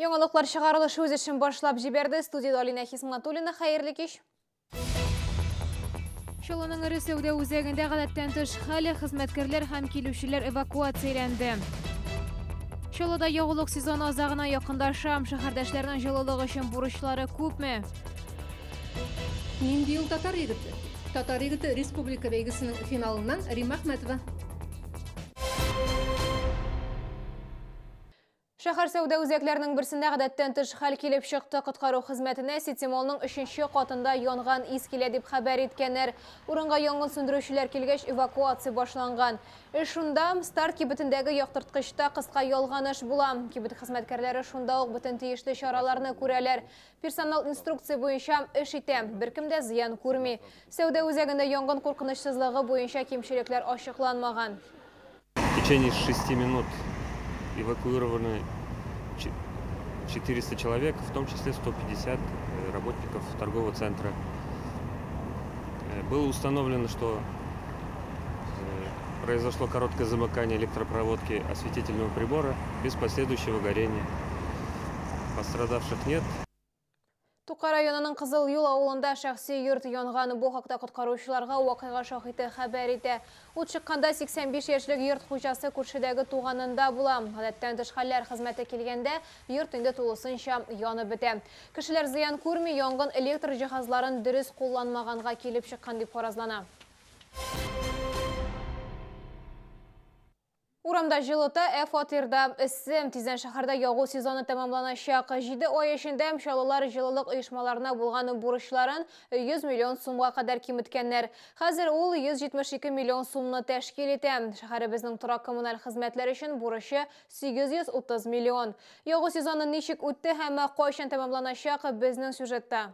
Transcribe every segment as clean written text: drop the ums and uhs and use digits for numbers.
Яңалыклар чыгарылышы үз эшен башлап җибәрде. Студиядә Алинә Хисматуллина. Хәерле кич. Чаллының эре сәүдә үзәгендә гадәттән тыш хәл, хезмәткәрләр һәм килүчеләр эвакуацияләнде. Чаллыда ягулык сезоны азагына якындаша. Шәһәрдәшләрнең җылылык өчен бурычлары күпме? Нинди ул татар егете? Татар егете республика бәйгесенең финалыннан Римма Әхмәтова. Шәһәр сәүдә үзәкләренең берсендә гадәттән тыш хәл килеп чыкты. Коткару хезмәтенә Сити-Моллның өченче катында янган ис килә дип хәбәр иткәннәр. Урынга янгын сүндерүчеләр килгәч, эвакуация башланган. Эш шунда, Старт кибетендәге яктырткычта кыска ялганыш була. Кибет хезмәткәрләре шунда ук бөтен тиешле чараларны күрәләр. Персонал инструкция буенча эш итә, беркем дә зыян күрми. Сәүдә үзәгендә янгын куркынычсызлыгы буенча кимчелекләр ачыкланмаган. В течение 6 минут эвакуированы 400 человек, в том числе 150 э, работников торгового центра. Э, было установлено, что э, произошло короткое замыкание электропроводки осветительного прибора без последующего горения. Пострадавших нет. Тукай районының Кызыл Юл авылында шәхси йорт янган. Бу хакта коткаручыларга вакыйга шаһиты хәбәр итә. Ут чыкканда 85 яшьлек йорт хуҗасы күршедәге туганында була. Гадәттән тыш хәлләр хезмәте килгәндә, йорт инде тулысынча янып бетә. Кешеләр зыян күрми, янгын электр җиһазларын дөрес кулланмаганга килеп чыккан дип фаразлана. Урамда җылыта, ә фатирда эссе. Тиздән шәһәрдә ягу сезоны тәмамланачак. Җиде ай эчендә чаллылар җылылык оешмаларына булган бурычларын 100 миллион сумга кадәр киметкәннәр. Хәзер ул 172 миллион сумны тәшкил итә. Шәһәребезнең торак-коммуналь хезмәтләр өчен бурычы 830 миллион. Ягу сезоны ничек үтте һәм кайчан тәмамланачак, безнең сюжетта.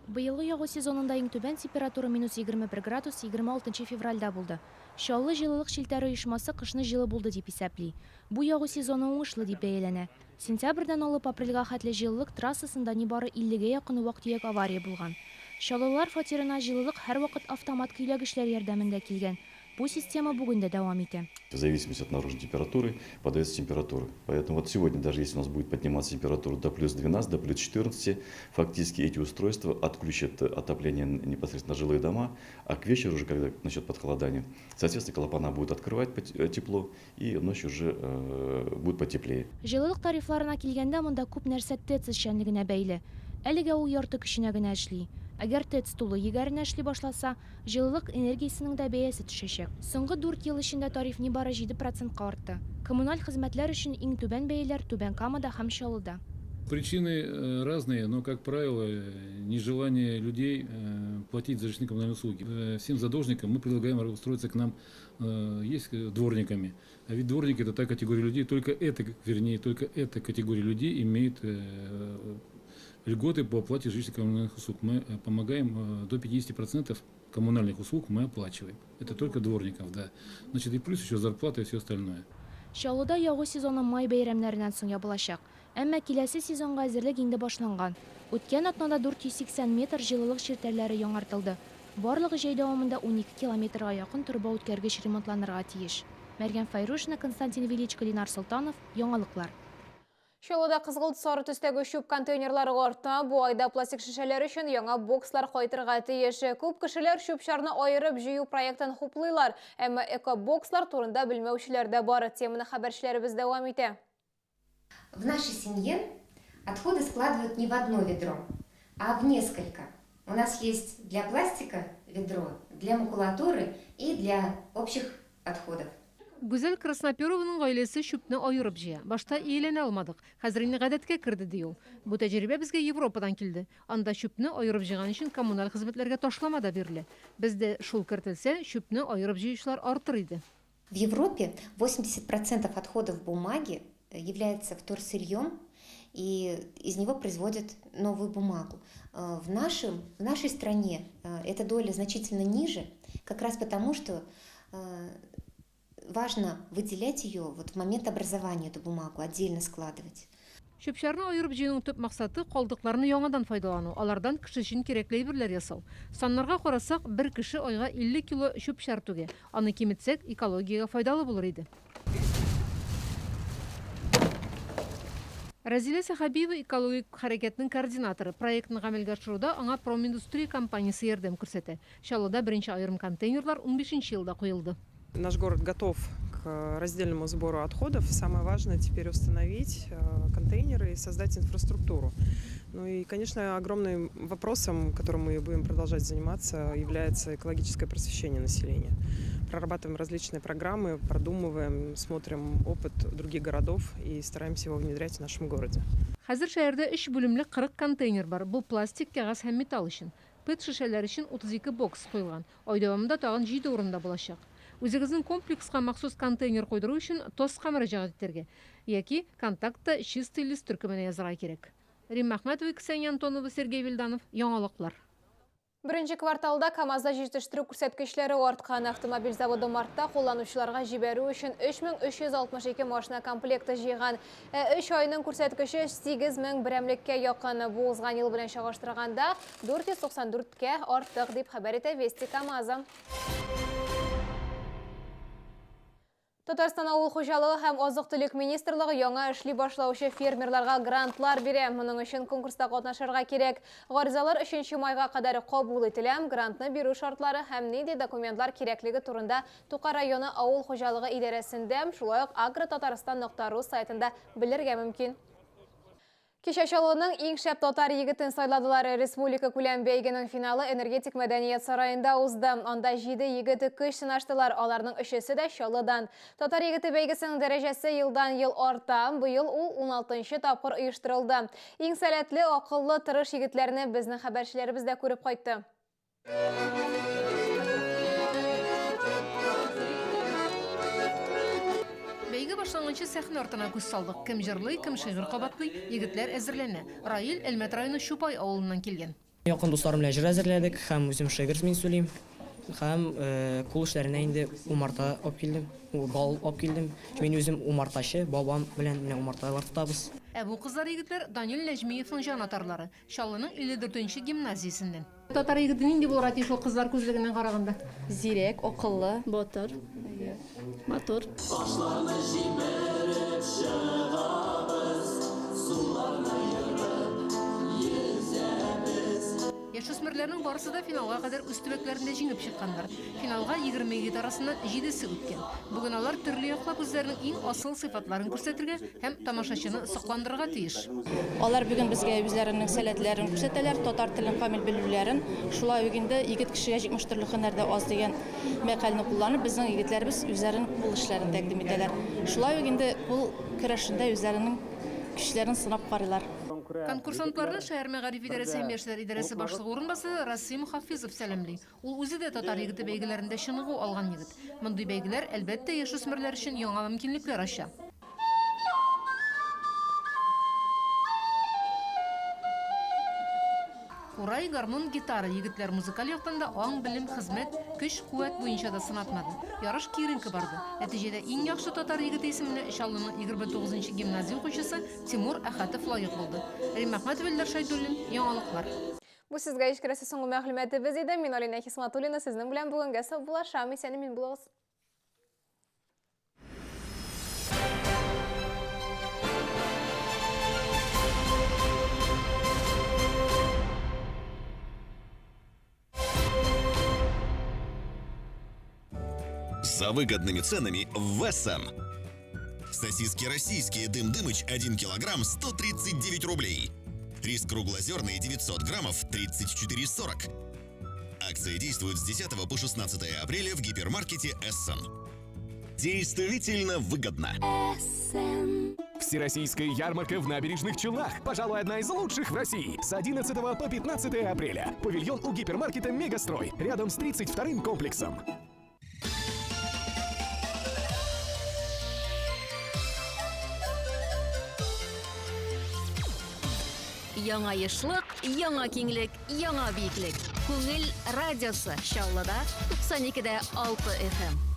Быелгы ягу сезонында иң түбән температура минус 21 градус 26 февральдә булды. Чаллы җылылык челтәре оешмасы кышны җылы булды дип исәпли. Бу ягу сезоны уңышлы дип бәяләнә. Сентябрьдән алып апрельгә хәтле җылылык трассасында нибары 50 гә якын вак-төяк авария булган. Чаллылар фатирына җылылык һәрвакыт автомат көйләгечләр ярдәмендә килгән. Бу система бүген дә дәвам итә. В зависимости от наружной температуры подается температура. Поэтому вот сегодня, даже если у нас будет подниматься температура до плюс 12, до плюс 14, фактически эти устройства отключат отопление непосредственно жилые дома, а к вечеру уже, когда начнет подхолодание, соответственно, клапана будут открывать э, тепло, и ночью уже э, будет потеплее. Җылылык тарифларына килгәндә, монда күп нәрсә ТЭЦ эшчәнлегенә бәйле. Әлегә ул ярты көченә генә эшли. Әгәр ТЭЦ тулы егәренә эшли башласа, Җылылык энергиясенең дә бәясе төшәчәк. Соңгы дүрт ел эчендә тариф нибары җиде процентка артты. Коммуналь хезмәтләр өчен иң түбән бәяләр Түбән Камада һәм Чаллыда. Причины разные, но, как правило, нежелание людей платить за жилищно-коммунальные услуги. Всем задолжникам мы предлагаем устроиться к нам, есть дворниками. А ведь дворники это та категория людей, только эта, вернее, только эта категория людей имеет льготы по оплате жилищно-коммунальных услуг. Мы помогаем до 50% коммунальных услуг мы оплачиваем. Это только дворников, да. Значит, и плюс еще зарплата и все остальное. Чаллыда ягу сезоны май бәйрәмнәреннән соң ябылачак. Әмма киләсе сезонга әзерлек инде башланган. Үткән атнада 480 метр җылылык челтәрләре яңартылды. Барлыгы җәй дәвамында 12 километрга якын торба үткәргеч ремонтланырга тиеш. Мәрьям Фәйрушина, Константин Величко, Ленар Солтанов, Яңалыклар. Чаллыда кызгылт сары төстәге чүп контейнерлары арта. Бу айда пластик шешәләр өчен яңа бокслар кайтырга тиеш. Күп кешеләр чүп-чарны аерып җыю проектын хуплыйлар. Әмма эко-бокслар турында белмәүчеләр дә бар. Теманы хәбәрчеләребез дәвам итә. В нашей семье отходы складывают не в одно ведро, а в несколько. У нас есть для пластика ведро, для макулатуры и для общих отходов. Гүзәл Красноперованың гаиләсе чүпне аерып җыя. Башта ияләнә алмадык. Хәзер инде гадәткә керде, ди ул. Бу тәҗрибә безгә Европадан килде. Анда чүпне аерып җыйган өчен коммуналь хезмәтләргә ташлама да бирелә. Бездә шул кертелсә, чүпне аерып җыючылар артыр иде. В Европе 80 процентов отходов бумаги является вторсырьем, и из него производят новую бумагу. В нашем, в нашей стране эта доля значительно ниже, как раз потому, что важно выделять ее вот в момент образования, эту бумагу, отдельно складывать. Чүп-чарны аерып җыюның төп максаты, калдыкларны яңадан файдалану, алардан кеше өчен кирәкле әйберләр ясау. Саннарга карасак, бер кеше айга 50 кило чүп-чар түгә. Аны киметсәк, экологиягә файдалы булыр иде. Рәзилә Сәхәбиева экологик хәрәкәтнең координаторы. Проектны гамәлгә ашыруда аңа Проминдустрия компаниясе ярдәм күрсәтә. Чаллыда беренче аерым контейнерлар унбишенче елда куелды. Наш город готов к раздельному сбору отходов. Самое важное теперь установить контейнеры и создать инфраструктуру. Ну и, конечно, огромным вопросом, которым мы будем продолжать заниматься, является экологическое просвещение населения. Прорабатываем различные программы, продумываем, смотрим опыт других городов и стараемся его внедрять в нашем городе. Хәзер шәһәрдә өч бүлемле 40 контейнер бар. Бу пластик, кәгазь һәм металл өчен. ПЭТ-шешәләр өчен 32 бокс куелган. Ай дәвамында тагын җиде урында булачак. Үзегезнең комплекска махсус контейнер куйдыру өчен ТОСка мөрәҗәгать итәргә яки Контактта Чистый лист төркеменә язарга кирәк. Римма Әхмәтова, Ксения Антонова, Сергей Вильданов, Яңалыклар. Беренче кварталда КАМАЗда җитештерү күрсәткечләре арткан. Автомобиль заводы мартта кулланучыларга җибәрү өчен 3362 машина комплекты җыйган. Ә өч айның күрсәткече 8000 берәмлеккә якын. Бу узган ел белән чагыштырганда 494 кә артык, дип хәбәр итә Вести КАМАЗа. Татарстан авыл хуҗалыгы һәм азык-төлек министрлыгы яңа эшли башлаучы фермерларга грантлар бирә. Моның өчен конкурста катнашырга кирәк. Гаризалар 3 майга кадәр кабул ителә. Грантны бирү шартлары һәм нинди документлар кирәклеге турында Тукай районы авыл хуҗалыгы идарәсендә, шулай ук агротатарстан.ру сайтында белергә мөмкин. Кичә Чаллының иң шәп татар егетен сайладылар. Республика күләм бәйгенең финалы Энергетик мәдәният сараенда узды. Анда җиде егет көч сынаштылар, аларның өчесе дә Чаллыдан. Татар егете бәйгесенең дәрәҗәсе елдан-ел арта. Быел ул уналтынчы тапкыр оештырылды. Иң сәләтле, акыллы, тырыш егетләрне безнең хәбәрчеләребез дә күреп кайтты. Бәйге башланганчы сәхнә артына күз салдык. Кем җырлый, кем шигырь кабатлый, егетләр әзерләнә. Раил Әлмәт районы Чупай авылыннан килгән. Якын дусларым белән җыр әзерләдек һәм үзем шигырь мин сөйлим. Һәм кул эшләренә инде умарта алып килдем, бал алып килдем. Мин үзем умартачы, бабам белән менә умарталар тотабыз. Ә бу кызлар-егетләр Данил Нәҗмиевның җанатарлары. Чаллының 54 нче гимназиясеннән. Татар егете нинди булырга тиеш ул кызлар күзлегеннән караганда? Зирәк, акыллы. Батыр. Матур. Ташларны җимереп чыгабыз, суларны ерып йөзәбез. Яшүсмерләрнең барысы да финалга кадәр үз төбәкләрендә җиңеп чыкканнар. Финалга 20 егет арасыннан җидесе үткән. Бүген алар төрле яклап үзләренең иң асыл сыйфатларын күрсәтергә һәм тамашачыны сокландырырга тиеш. Алар бүген безгә үзләренең сәләтләрен күрсәтәләр, татар телен камил белүләрен. Шулай ук инде егет кешегә 70 төрле һөнәр дә аз дигән мәкальне кулланып, безнең егетләребез үзләренең кул эшләрен тәкъдим итәләр. Шулай ук инде кул көрәшендә үзләренең көчләрен сынап карыйлар. Конкурсантларны шәһәр мәгариф идарәсе һәм яшьләр идарәсе башлыгы урынбасары Расим Хафизов сәламли. Ул үзе дә татар егете бәйгеләрендә чыныгу алган егет. Мондый бәйгеләр, әлбәттә, яшүсмерләр өчен яңа мөмкинлекләр ача. Курай, гармун, гитара, егетләр музыкаль яктан да аң, белем, хезмәт, көч, куәт буенча да сынатмады. Ярыш киеренке барды. Нәтиҗәдә иң яхшы татар егете исеменә Чаллының 29 нчы гимназия укучысы Тимур Әхәтов лаек булды. Римма Әхмәтова, Илдар Шәйдуллин, Яңалыклар. Бу сезгә җиткерәсе соңгы мәгълүматыбыз иде. Мин Алинә Хисматуллина сезнең белән бүгенгә саубуллашам. Исән-имин булыгыз. За выгодными ценами в Вессон. Сосиски российские «Дым Дымыч» 1 килограмм 139 рублей. Рис круглозерный 900 граммов 34,40. Акция действует с 10 по 16 апреля в гипермаркете «Эссен». Действительно выгодно. Эссен. Всероссийская ярмарка в Набережных Челнах. Пожалуй, одна из лучших в России. С 11 по 15 апреля. Павильон у гипермаркета «Мегастрой». Рядом с 32-м комплексом. Яңа ешлык, яңа киңлек, яңа биеклек. Күңел радиосы Чаллыда 92 дә 6 FM.